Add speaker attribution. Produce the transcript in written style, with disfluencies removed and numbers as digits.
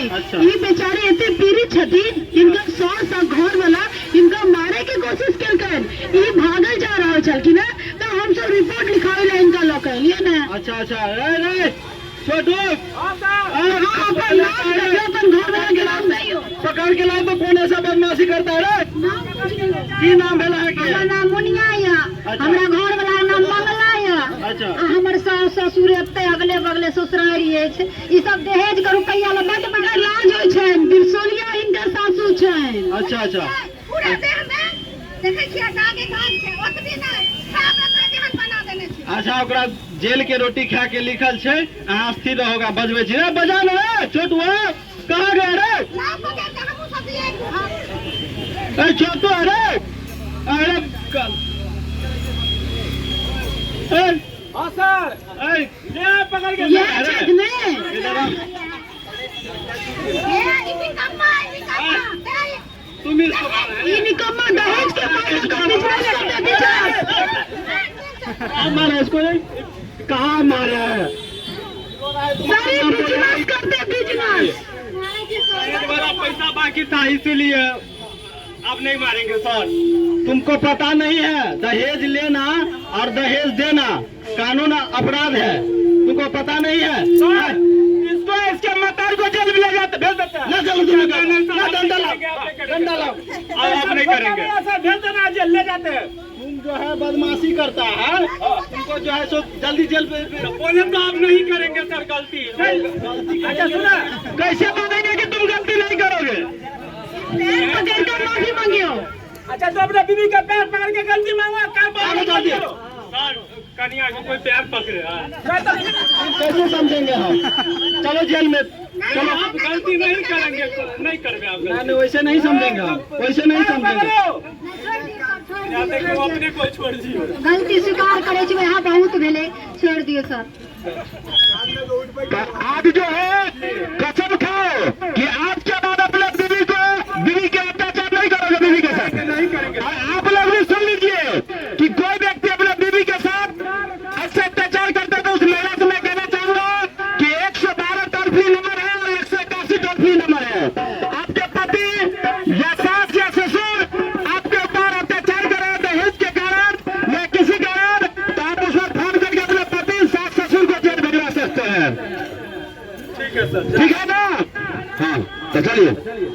Speaker 1: अच्छा।
Speaker 2: ई बेचारे एते पीड़ित छथिन, हिनकर सास आ घर वाला हिनका मारे के कोशिश केलकनि, ई भागल जा रहल छलखिन हेँ, तऽ हमसब रिपोर्ट लिखाबै लए हिनका लऽ कऽ एलियै ने।
Speaker 1: अच्छा अच्छा, रे रे छोटू,
Speaker 2: अहाँ अपन नाम कहियौ, अपन घर वाला के नाम कहियौ।
Speaker 1: पकड़ के लाओ तो कौन ऐसा बदमाशी करता है रे?
Speaker 2: नाम पूछ लियौ।
Speaker 1: की नाम भेल अहाँके?
Speaker 3: हमर नाम मुनिया यऽ।
Speaker 1: अच्छा।
Speaker 3: हमरा घर वाला नाम मंगला यऽ।
Speaker 1: अच्छा।
Speaker 3: आ हमर सास ससुर एते अगले बगले ससुरारि अछि। ई सब दहेज के रुपैआ लए बड्ड
Speaker 2: हिनकर लाज होइ छनि, त्रिशूलिया हिनकर सासु छनि।
Speaker 1: अच्छा अच्छा।
Speaker 4: पूरा देह में देखै छियै दागे दाग छै, ओतबी नहि सब एकर देहन बना देने छै।
Speaker 1: अच्छा, ओकरा जेल के रोटी खा के लिखल छै। अहाँ स्थिर रहोगा, बजबै छी रे, बजा ने रे छोटू, कहाँ गया रे?
Speaker 4: लाओ पकड़ के हमहूँ सब दिए।
Speaker 1: ए छोटू, अरे अरे ए
Speaker 5: हाँ सर,
Speaker 1: ए
Speaker 5: ले पकड़ के।
Speaker 2: इएह छथि ने?
Speaker 1: इधर आओ।
Speaker 4: ए ई निकम्मा, ई निकम्मा।
Speaker 1: तुम इसको मारा है?
Speaker 2: ई निकम्मा दहेज के पाई लऽ कऽ बिजनेस करतै, बिजनेस।
Speaker 1: कहाँ मारा इसको रे? कहाँ मारा है?
Speaker 2: सारे बिजनेस करते, बिजनेस।
Speaker 5: वाला पैसा बाकी था, इसीलिए अब नहीं मारेंगे सर।
Speaker 1: तुमको पता नहीं है, दहेज लेना और दहेज देना कानून अपराध है, तुमको पता नहीं है?
Speaker 5: सर, इसको इसके मतार को जेल में ले जाते, भेज देते हैं।
Speaker 1: ना चलो तुम, ना डंडा लाओ, डंडा लाओ।
Speaker 5: अब आप नहीं करेंगे सर, भेज देना, जेल ले जाते हैं।
Speaker 1: तुम जो है बदमाशी करता है, तुमको जो है सो जल्दी जेल पे
Speaker 5: बोले तो आप नहीं करेंगे सर गलती। अच्छा सुना,
Speaker 1: कैसे मानेंगे कि तुम गलती नहीं करोगे?
Speaker 2: पैर पकड़ कर माफी मांगियो।
Speaker 5: अच्छा, तो अपने बीवी का पैर पकड़ के गलती मांगो, कर
Speaker 1: आगे चल दिए।
Speaker 5: सर, कन्या को कोई पैर पकड़े?
Speaker 1: कैसे समझेंगे हम? चलो जेल में चलो।
Speaker 5: आप गलती नहीं करेंगे, नहीं करेंगे आप।
Speaker 1: नहीं नहीं, वैसे नहीं समझेंगे हम, वैसे नहीं समझेंगे।
Speaker 5: गलती अपने को छोड़ दियो।
Speaker 3: गलती स्वीकार करै छी, वएह बहुत भेलै, छोड़ि दियौ सर।
Speaker 1: आज जो है कसम खाओ कि आज के बाद अपने बीवी को, बीवी के अत्याचार नहीं करोगे बीवी के साथ।
Speaker 5: नहीं करेंगे।
Speaker 1: और आप लोग भी सुन लीजिए कि कोई व्यक्ति अपने बीवी के साथ ऐसे अत्याचार करता है तो उस महिला से मैं कहना चाहूंगा कि 112 टोल फ्री नंबर है और 181 टोल फ्री नंबर है। आपके पति या सास या ससुर आपके ऊपर अत्याचार कर रहे हैं दहेज के कारण या किसी कारण, तो आप उस पर फोन करके अपने पति सास ससुर को जेल भिजवा सकते हैं।
Speaker 5: ठीक है सर।
Speaker 1: ठीक है ना? हाँ, तो चलिए।